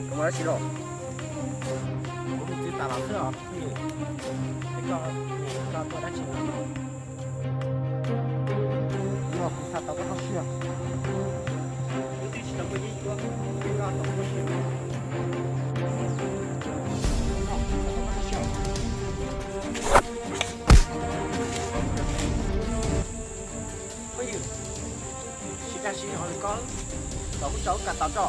Koj muaj dab tsi los? Kuv mus txwv tas los xwb os. Koj, koj tuaj dab tsi no? No kuv xa tau koj lub siab. Kuv twb tsis tau muaj yeeb ncuab, koj tau koj lub siab. No kuv xa tau koj lub siab. Phooj ywg, sib dag sib zog li koj, los kuv tso koj tau tso.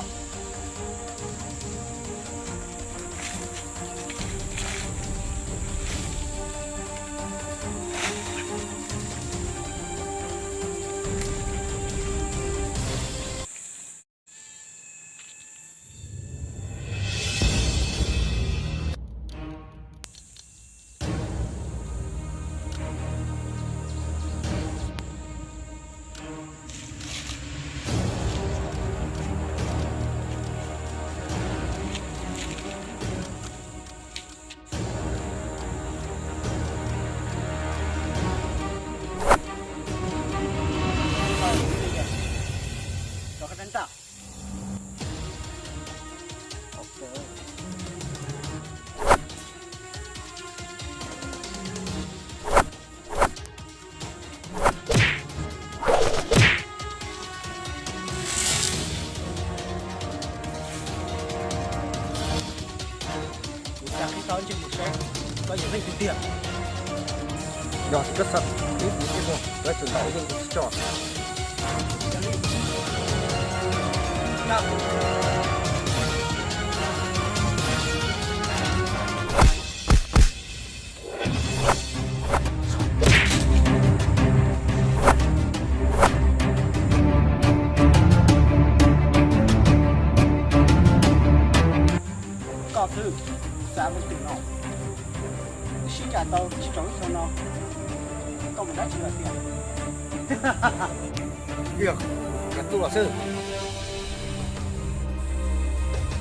Kuv tsa qhib tau ntsej muag saib koj yog leej twg tiag. Yog tias koj xa tib kuv thiab no, koj tseem ntaus yeej kuv tsis tso. Koj xwb, xa leej twg no? Wb sib cam tau tsis tau ib xyoos no, koj mus dab tsi lawm tiag? Yog, koj tuaj los xwb.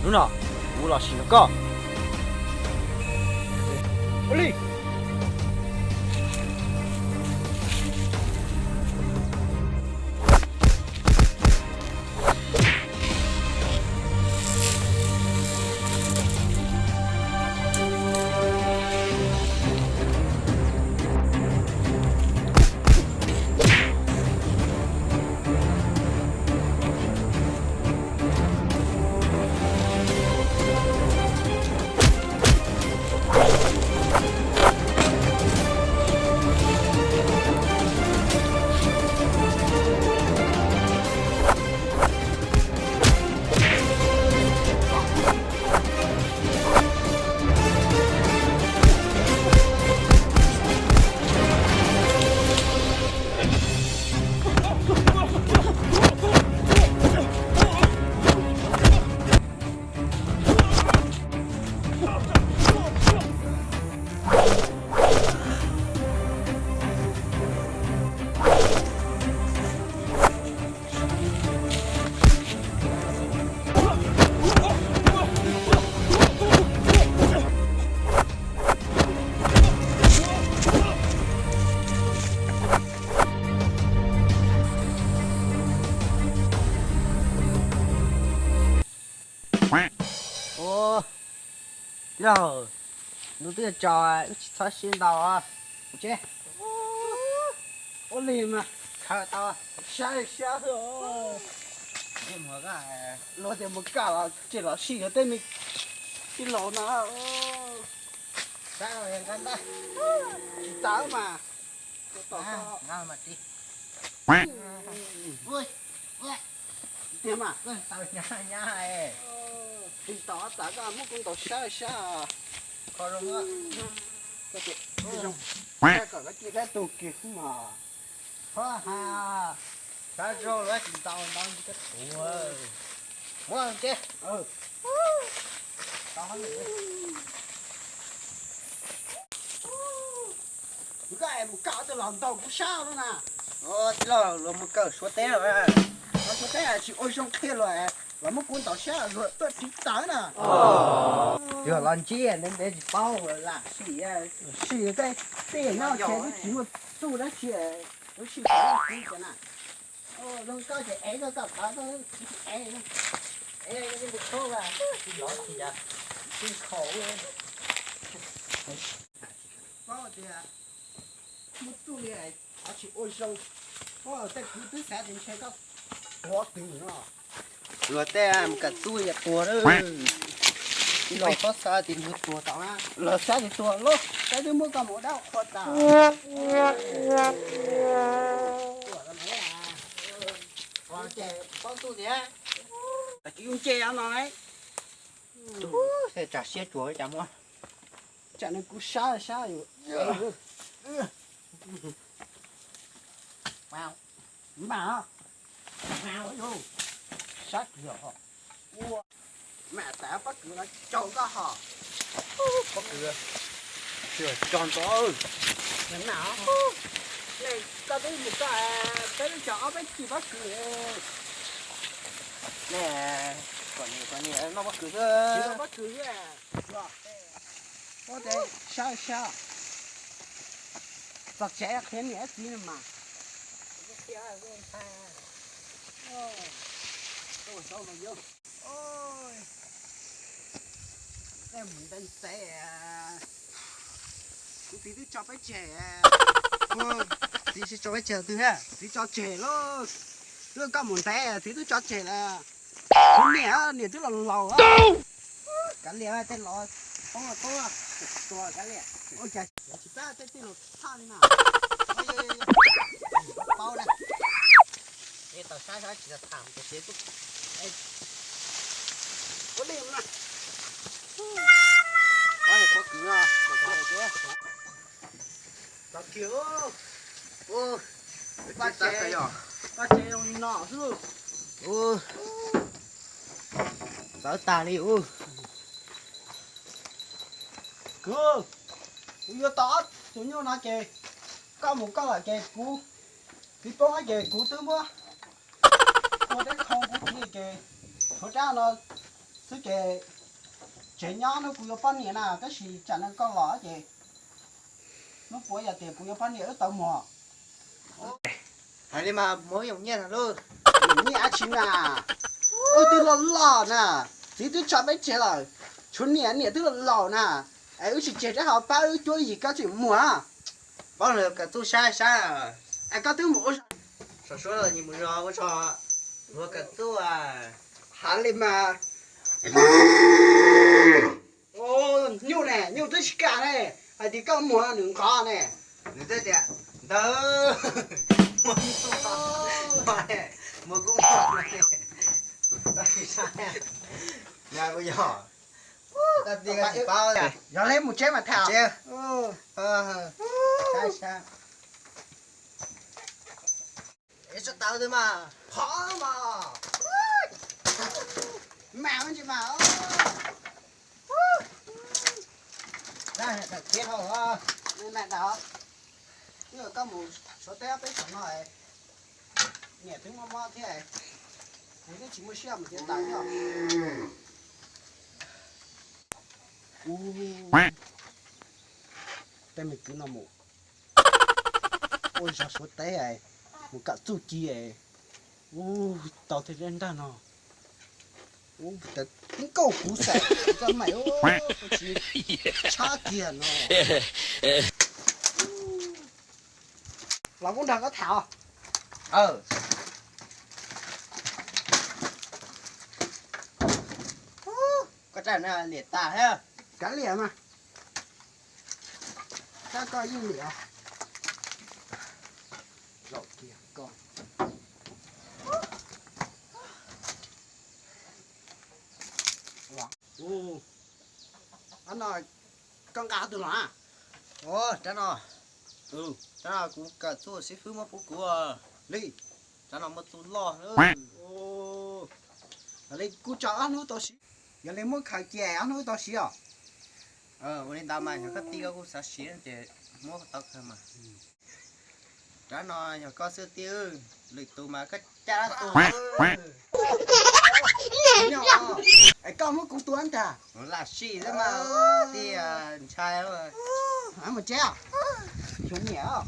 Hnub no kuv los sim nrog koj. Ua li. Lub twb tso, wb tsis txhob sib ntaus. Tsev, ua li mas khaws tau. Sab sab xwb. Luag tias mus kaj los tsis los sij, yog tej me tij laus no. Sab nqa ntaj, tsis tawv mas. Tiag mas, tsis tawv nyab nyab. Tsis tawv tas koj muab kuv ntaus sab sab. Kho zoo, koj cia, koj cia peb tug kiag xwb mas. Ho ha, sab zoo lawm tsis ntaus, ntaus ntsis koj tuag. Muab tsev. Koj es mus kaj ua twg los ntaus kuv sab no na. Tij laug, luag mus kawm Suav teb los, Suav teb tsis ua zoo qhia luag, los muab kuv ntaus sab luag tuaj tsis tawv na. Yog los ntsib ntev ntev tsis paub lam sim, sim tej tej nyob ces twb tsis muaj txuj dab tsi, twb sim tau kuv cov na. Zoo koj ces ev koj, koj tawv koj, ev, ev mus kho, tsis los tsis ya, tsis khaum. Paub tias muaj txuj li, tsis ua zoo. Tej kuv twb xav tias ntshe koj tuag twg no. Luag tej mus kawm txuj yam tuag na. Tij laug txhob xav tias luag tuag tau na. Luag xav tias tuag lawm, xav twb muab koj mus dab qhua tas. Tuag lawm na. Ces paub txuj tias, tsis ua nce no na. Tsam siab tsuas cas muaj. Tsam no kuv sab sab yus. Mas, mas, sab kiag. Ua, mam tas pob kws los tsaug koj hos. Pob kws, tsaug ntxov. Koj twb mus koj, peb lub tsaug ob peb txhij pob kws. Kom niam, kom niam noj pob kws xwb. Pob kws xwb. Ua, sab sab. Txog tsev qhia niam txiv no mas. Tej mus ntev ntev, kuv txiv twb tso peb tseg. Txiv tsis tso peb tseg twg, txiv tso tseg lauj. Twb koj mus ntev txiv twb tso tseg lawm. Kuv niam, niam twb los laus. Kav liam, tej los poob los poob, tua kav liam. Ua cas tsis pab tej tij laus tshaj li na. Paub na. Es tau sab sab tsis tham ces ua li na. Pob kws, tau kiag. Paj tsev zoo li no xwb. Txawv tag li ub. Kwv, kuv yuav tau ob tug nyuj no ces koj mus koj lawm ces kuv, txiv poob ces kuv twb muab tua teb khoo kuv txiv ces tshuav rab no xwb ces tsev nyob hnub kuv yuav poj niam na, tab sis tsam no koj los ces hnub puav yog tias kuv yuav poj niam wb tau muag. Hais li mas muaj yoom nyiaj no lauj. Yoom nyiaj dab tsi na? Wb twb loj loj na, txiv twb tso peb tseg lawm, tshuav niam, niam twb laus laus na, es wb tsis tseg rab hauv pab wb cuab yig koj tseem muag. Paub lawm kawm txuj sab sab. Es koj twb mus ua zog, Suav los nyias mus zog ua zog, luag kawm txuj. Hais li mas. Nyuj ne, nyuj twb tsis kam ne, hais tias koj muag nws nqov ne. Nws twb tias ntawd, muag nyuj, muag kuv muag, koj tsis saib, yog kuv yog, koj tsis paub. Yog li mus tsev mas tham. Tso tawv twg mas phov mas. Mam tsis mam. Mam dam, koj mus Suav teb peb saum no, niam twb mob mob thiab, kuv twb tsis muaj siab mus tiav tas thiab. Tej me kwv no mus ua zog Suav teb, mus kawm txuj ci, ub, tau tej zaj nrag no. Ub, tawv, koj kuv xav koj maim, tsis tshab kiag no. Los kuv nrog koj tham. Koj tsaij no liam tas thiab. Kav liam mas. Koj, koj yeej liam. Zaum kiag koj. Ub, no koj nqa tus no a? Rab no, rab no kuv kawm txuj xib fwb muab pub kuv li. Rab no muaj txuj loj. Li kuv tso ob hnub tau siv. Yog li muab khaws cia ob hnub tau siv os. Ua li ntawd mas yog koj tij koj kuj xav siv ces muab tau kawg mas. Rab no yog koj xwb tij, lwm tus mas koj caj dab tuag. Es koj muab kuv tua ntag. Lam sim xwb mas, tij ntshai. Mus tsev, xyov niam.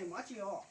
Mus tsis os.